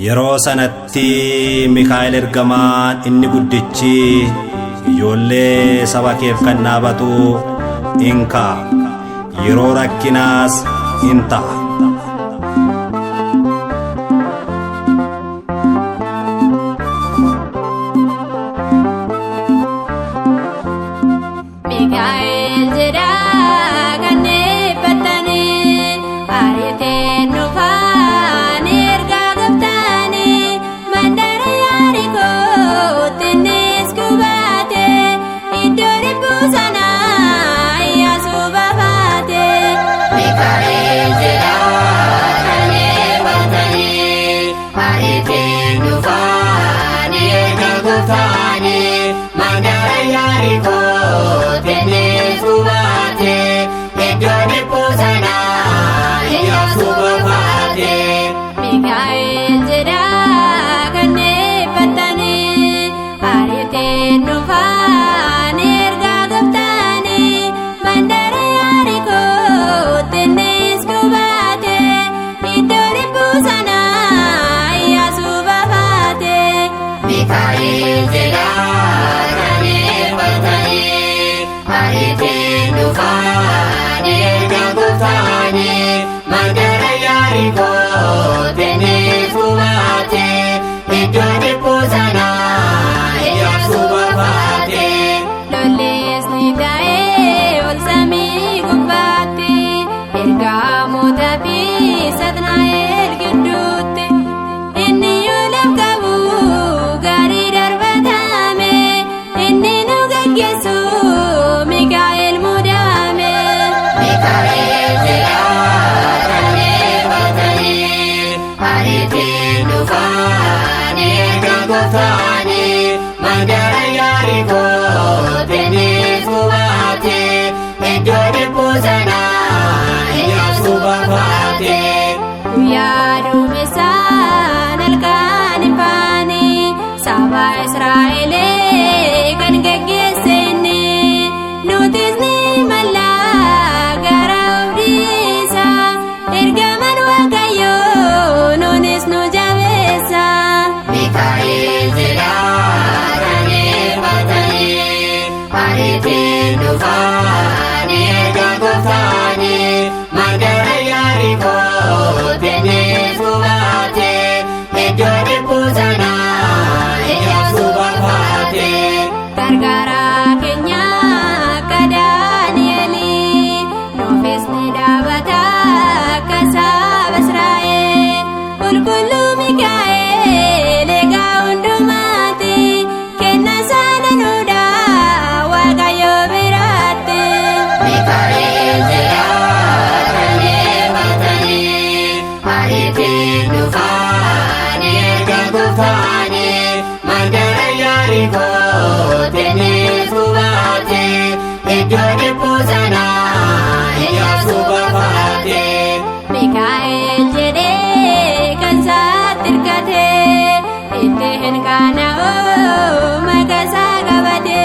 Yeroo sanatti Mikaa'el ergamaan inni guddichi ijoollee saba keef kan dhaabatu in ka'a. Yeroo rakkinaas in ta'a. Mikaa'el jedhaa kan eebbatanii ariitiin dhufaan ergaa gooftaanii mandara Yaarikootti innis qubate iddoo dhibbuu sanaa Iyyaasuu baafate. Mikaa'el jedhaa kan eebbatanii ariitiin dhufaan erga gooftaanii mandara Yaarikootti innis qubate iddoo dhibbuu sanaa Iyyaasuu baafate. Mikaa'el jedhaa kan eebbatanii ariitiin dhufaan ergaa gooftaanii mandara Yaarikootti innis qubate iddoo dhibbuu sanaa Iyyaasuu baafate. Mikaa'el jedhaa kan eebbatanii ariitiin dhufaan erga gooftaanii mandara Yaarikootti innis qubate iddoo dhibbuu sanaa Iyyaasuu baafate. Lollis ni ta'ee ol samii gubbaatti ergamoota fi Satnaa'el gidduutti inni yoo laf qabu gaarii darbatame inni nu gaggeessu Mikaa'el muudame. Mikaa'el jedhaa kan eebbatanii ariitiin dhufaan erga gooftaanii mandara Yaarikootti innis qubate iddoo dhibbuu sanaa Iyyaasuu baafate. Guyyaa duumessaan halkan ifaanii saba Israa'elee kan geggeesse inni nutis ni malla gara oobdiisa ergamaan Waaqayyoo nuunis nu jabeessa. Mikaa'el jedhaa kan eebbatanii ariitiin dhufaan erga gooftaanii mandara Yaarikootti innis qubate iddoo dhibbuu sanaa Iyyaasuu baafate. Gargaaraa keenya akka Daani'elii nuufis ni dhaabata akka saba Israa'el qulqulluu Mikaa'el egaa hundumaatti kenna sana nuudhaa Waaqayyo biraatti. Mikaa'el jedhaa kan eebbatanii ariitiin dhufaan erga gooftaanii mandara Yaarikootti innis qubate iddoo dhibbuu sanaa Iyyaasuu baafate. Mikaa'el jedhee kan isaatti hirkate itti hin qaana'u maqaa isaa qabate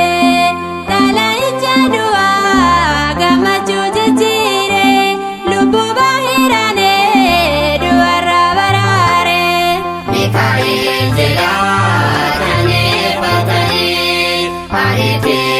xalayicha du'aa gammachuu jijjiire lubbuu baahiraanee du'arra baraare. Mikaa'el jedhaa kan eebbatanii ariitiin